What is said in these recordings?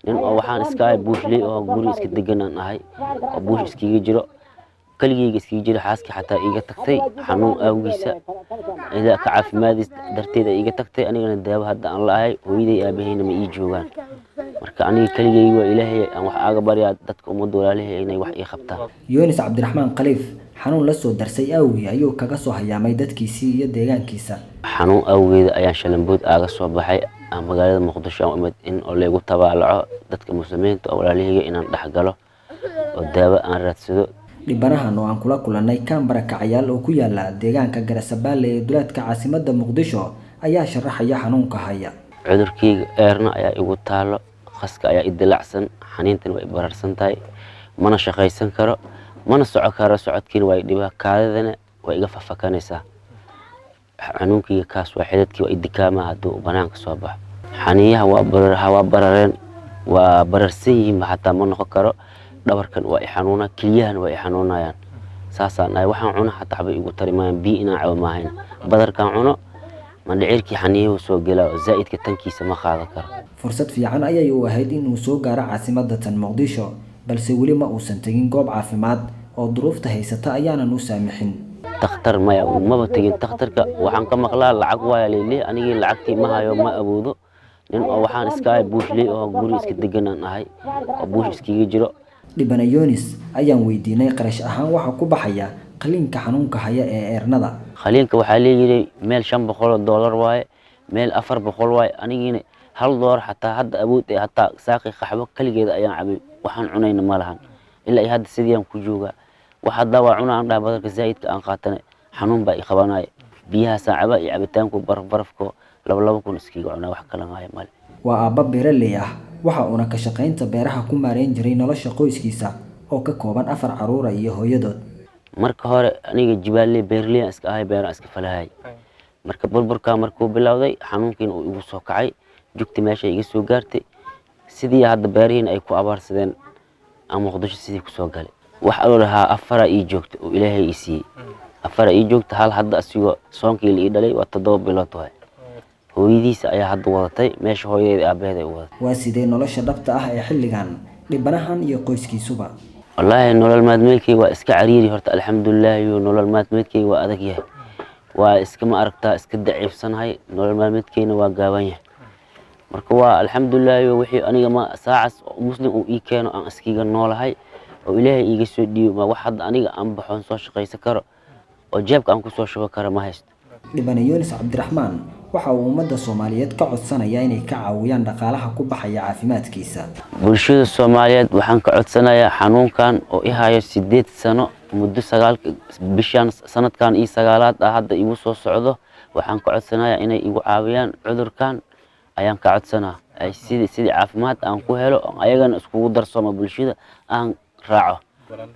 Nin oo waxaan iska ahay buushley oo guri iska deganaan ahay, oo buush iskaga jiro, keligeyga iskaga jiro. Xaaskii xataa iiga tagtay xanuun awgiisa, ida ka caafimaadis darteed ay iiga tagtay. Anigana daawo hadda aan la-ahay, hooyaday aabahayna ma ii joogaan. Marka aniga keligeyga waa Ilaahay aan wax aaga baryaa, dadka ummadda walaalahey inay wax ii qabtaan. Yunis Cabdiraxmaan Khaliif xanuun la soo darsay awgii ayuu kaga soo hayaamay dadkiisii iyo deegaankiisa. Xanuun awgeeda ayaan Shalambood aaga soo baxay aan magaalada Muqdisho aan u imid, in oo laygu tabaalaco dadka Muslimiinta oo walaalaheyga, inaan dhex galo oo daawo aan raadsado. Dhibanahan oo aan kula kulannay kaam barakacayaal oo ku yaala deegaanka Garasabaale ee duleedka caasimadda Muqdisho ayaa sharaxaya xanuunka haya. Cudurkeyga eerna ayaa igu taalo, qaska ayaa i dilacsan, xaniintan waa i bararsan tahay. Mana shaqaysan karo, mana soco karo, socodkiina waa i dhibaa, kaadidana waa iga fafakanaysaa. Xanuunkeyga kaas waa xidadkii waa i dikaamaa hadduu banaanka soo baxo. Xaniinyaha waa barareen, waa bararsan yihiinba, xataa ma noqon karo. Dhabarkan waa i xanuunaa, keliyahana waa i xanuunayaan. Saasaan dhahay, waxaan cuno xataa waxba igu tari maayaan, biyo inaan cabo maahayn. Badarkaan cuno mandhicirkii xaniiyahu soo gelaa oo zaa'idka tankiisa ma qaadan karo. Fursad fiican ayay u ahayd inuu soo gaaro caasimadda tan Muqdisho, balse weli ma uusan tegin goob caafimaad oo duruufta haysata ayaanan u saamixin. Takhtar maya, maba tegin takhtarka. Waxaan ka maqlaa lacag waaya leyle, anigii lacagtii ma hayo, ma awoodo. Nin oo waxaan iska ahay buushley oo guri iska deganaan ahay, oo buush iskaga jiro. Dhibane Yunis ayaan weydiinay qarash ahaan waxa ku baxaya qaliinka xanuunka haya ee eernada. Khaliinka waxaa leeyihi meel $500 waaye, meel 400 waaye. Anigiina $1 xataa hadda awood ee hataa saaqi qaxwo kaligeeda ayaan cabay, waxaan cunayna ma lahan. Ilaa iyo hadda sidiiaan ku joogaa. Wax haddaa waa cuna aan dhahay, badarka zaa'idka aan qaatana xanuun baa i qabanaya. Biyahaasaan cabaa iyo cabitaanku baraf barafko 2,000 iskiga cunaa, wax kala haayo male. Waa aabba beeraley ah, waxa uuna ka shaqaynta beeraha ku maareyn jiray nolosha qoyskiisa oo ka kooban afar carruura iyo hooyadood. Marka hore aniga jibaalle beeraley aan iska ahay, beeraan iska falahay. Marka burburkaa markuu bilowday, xanuunkiina uu igu soo kacay, jugti meesha iga soo gaartay, sidii hadda beerihiina ay ku abaarsadeen, aan Muqdisho sidii kusoo galay. Wax aloo lahaa afara ii joogta oo Ilaahay ii siiyey, afara ii joogta. Hal hadda asigoo soonkii la ii dhalay, waa 7 bilood waay. Hooyadiisa ayaa hadda wadatay meesha, hooyadeeda aabaheed ay u wadatay. Waa sidee nolosha dhabta ah ee xilligan dhibanahan iyo qoyskiisuba? Wallaahi nolol maalmeedkeyga waa iska cariiri horta, alxamdulilah. Iyo nolol maalmeedkeyga waa adag yahay, waa iska ma aragtaa, iska daciifsanahay, nolol maalmeedkeyna waa gaaban yahay. Marka waa alxamdulilah. Iyo wixii aniga ma saacas Muslim uu ii keeno aan iskiga noolahay oo Ilaahay iiga soo dhiibo. Ma wax hadda aniga aan baxoon soo shaqaysan karo oo jeebka aan kusoo shuban karo ma haysto. Dhibane Yunis Cabdiraxmaan waxa uu ummadda Soomaaliyeed ka codsanayaa inay ka caawiyaan dhaqaalaha ku baxaya caafimaadkiisa. Bulshada Soomaaliyeed waxaan ka codsanayaa xanuunkan oo i hayo 8 sano, muddo sagaalka bishan sanadkan iyo sagaalaad ah hadda igu soo socdo. Waxaan ka codsanayaa inay igu caawiyaan cudurkan ayaan ka codsanaa, ay sidii caafimaad aan ku helo, ayagana iskugu darsamo, bulshada aan raaco.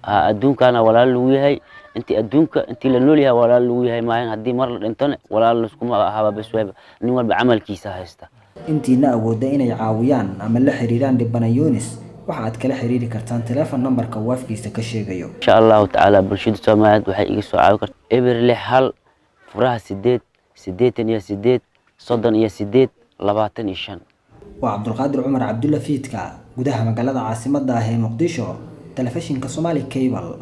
Adduunkana walaal lagu yahay, intii adduunka intii la nool yahay walaal lagu yahay maahan. Haddii mar la dhintona walaal laskuma ahaba, bes waaba nin walba camalkiisa haysta. Intiina awoodda inay caawiyaan ama la xiriiraan dhibane Yunis, waxa aad kala xiriiri kartaan teleefon nambarka uu afkiisa ka sheegayo. Insha Allahu tacaala bulshada Soomaaliyeed waxay iga soo caawin kartaa 061 furaha 8 88 38 25. Waa Cabdulqaadir Cumar Cabdulla Fiidka, gudaha magaalada caasimadda ah ee Muqdisho, telefishinka Somali Cable.